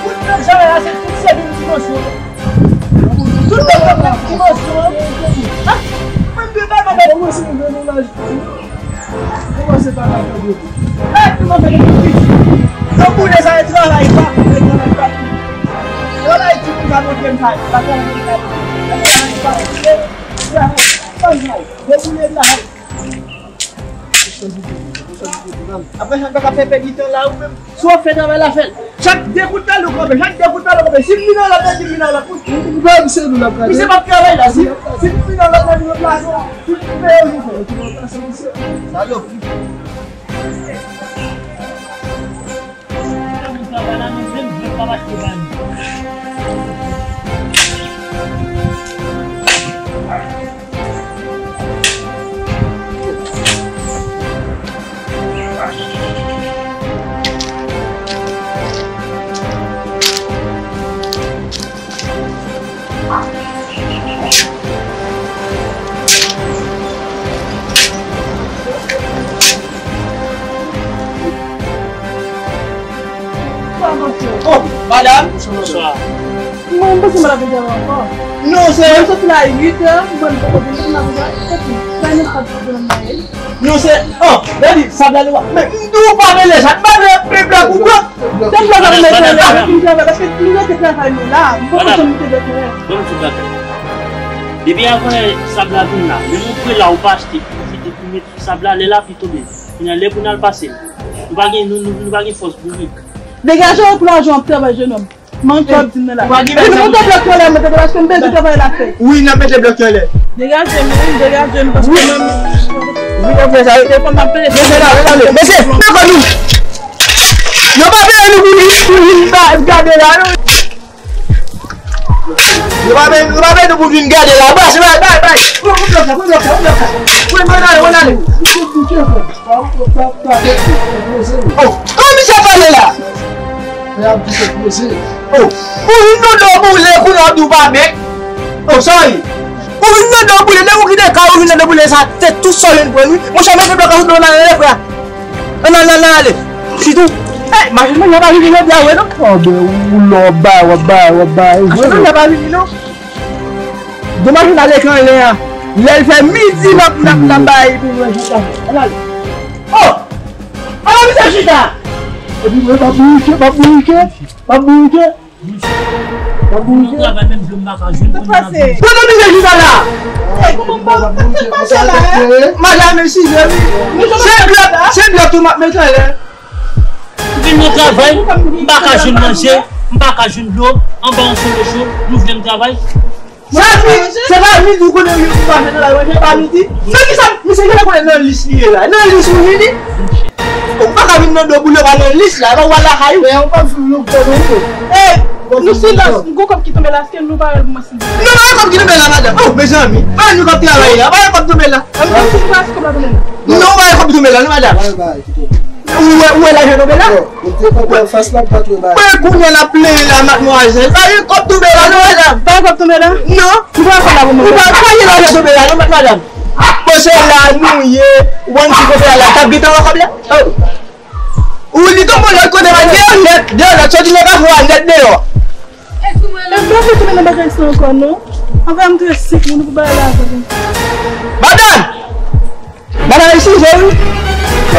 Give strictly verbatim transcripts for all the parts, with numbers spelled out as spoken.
Tout nèg janm la se tout se vin dimansyon. Tout nèg janm la dimansyon. Ah, mwen de bagay. Kòmanse nan menaj. Kòmanse pa la. Hey, kòmanse nan menaj. Yo boule sa e travay pa, e travay pa. Travay ti pou sa montre m sa, pa travay pa. Travay pa. Travay pa. Yo boule la. Apre sa, nou pa ka fè pèdi tan la, ou menm. Si w ap fè travay la, fè l. Chak de kout tale ou kanpe, chak de kout tale ou kanpe. Si m vin nan lòt, di m vin nan lòt. Misye p ap travay la. Si, si m vin nan lòt, di m plase. Si m vin nan lòt, di m plase. Salopri. Oh, madam. Bonswa. Mwen, m panse m pa t ap vin ankò. Non, se. Mwen soti la uit è, mwen poko vin, mwen ap vin. Epi, sa yon sab ki nan mwen. Non, se. Oh, gade, sab la, li wa. Men, m di w pa rele sa, m pa vle pli blòk ou blòk. Se blòk ap mete la, m travay, paske m rete travay mwen la, m poko janm mete blòk mwen. Ban m di w bagay. Depi avan sab la vin la, menm ou pre la, ou pa achte, ou kite pou met sab la, lè lapli tonbe. Kounye a, lè pou n al pase l. Nou pa gen, nou, nou, nou pa gen fòs bourrik. Degaje w pou lajan w ap travay, jenòm. Manke w ap di m nan la. Epi mete blòk yo lè, mete blòk, paske m bezwen travay la fè. Wi, n ap mete blòk yo lè. Degaje m, wi, degaje m, paske mwen menm. Wi, w ap fè sa, wi. Telefòn m ap peye. Mesye, mesye, mesye, men kò nou. Yo pa peye nou pou vin, pou vin ba-, gade la, non. Yo pa peye, yo pa peye nou pou vin gade la. Bas, bay, bay, bay. Pran, pran blòk sa, pran blòk sa, pran blòk sa. Pran, pran ale, pran ale. Oh, kòman misye pale la? Oh, ou vin nan do boule, kounye a w di w pa bèk. Oh, sorry. Ou vin nan do boule, lè ou kite kay ou vin nan do boule sa, se tout sa w vin pran, wi. Monchè, mete blòk la sou do w, nan lè frè. Ann al, ann al, ann ale. Sitou. Ey, machin mwen pa vini jodi a vre non. Oh, ben, ou lò bay, w ap bay, w ap bay. Machin mwen pa vini non. Domaj ou n al ekran lè a. Lè l fè midi, n ap, n ap, n ap bay pou mwen chita. Ann al. Oh! Ala misye chita! Epi mwen pa bourike, pa bourike, pa bourike. Misye, nou travay menm jan m pa ka jwenn kounye a. Kote misye chita la? Madanm, eskize wi. Se blòk, se blòk tou m ap mete anlè. M vin nan travay, m pa ka jwenn manje, m pa ka jwenn dlo, anba yon solo cho, nou vle m travay. Sa fi, se pa midi ou konnen ou pa fè travay manje, pa midi. Men kisa, misye genlè konnen nan lis li ye la. Nan lis ou vini. Ou pa ka vin nan do boule pa nan lis la, pa w al lakay ou. Men ou pa fin nou fè nou. Ey, nou silans, m gon kòb ki tonbe la, èske nou pa wè l pou mwen silans? Non, pa gen kòb ki tonbe la, madanm. Oh, mezanmi, pa gen kòb travay la, pa gen kòb tonbe la. Mwen silans, kòb la tonbe la. Non, pa gen kòb ki tonbe la, non, madanm. Ou wè, ou wè lajan tonbe la? Bon, kounye a n ap plenyen la, madmwazèl. Pa gen kòb tonbe la, non, madanm. Pa gen kòb tonbe la? Non. Ou pa fè la pou mwen. Ou pa, pa gen lajan tonbe la, non, madanm. Bon, se la nou ye, ou konn si kote a la, t ap gentan wè kòb la? Oh. Ou li tonbe lòt kote, la, deyò nèt, deyò nèt, soti nan kafou a, nèt deyò. E blan vle tounen nan bagay sa ankò, non? Anvè m touye senk moun pou bagay la ankò. Madanm! Madanm, eskize wi.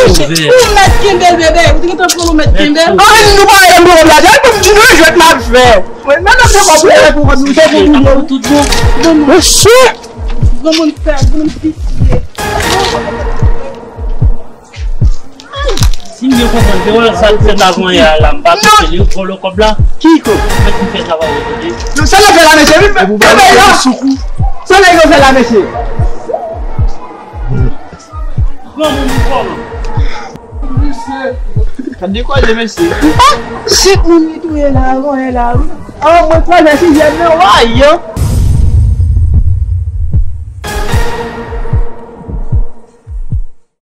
Ou mèt kenbe l, bebe. Ou te gentan pran l, ou mèt kenbe l. An, nou pa janm pran kòb la. Jan m di nou jwèt m ap fè. Mwen menm se kòb ou fè pou kòb nou, se pou nou. Tout bon. Mesye. Granmoun fè, granmoun pitye. Si m byen konprann, se wè sa l fè avan yè a la, m pa touche li, vòlò kòb la. Ki kòb? Mèt m fè travay yo, tande. Sa nèg fè la, mesye? Wi, men, men, men, la. Sa nèg yo fè la, mesye? Granmoun, vòlò. Mesye. Sa dekoze, mesye. Ah, senk moun li touye la, avan yè la, wi. Ah, mwen kwè se sizyèm nan, wa, yo.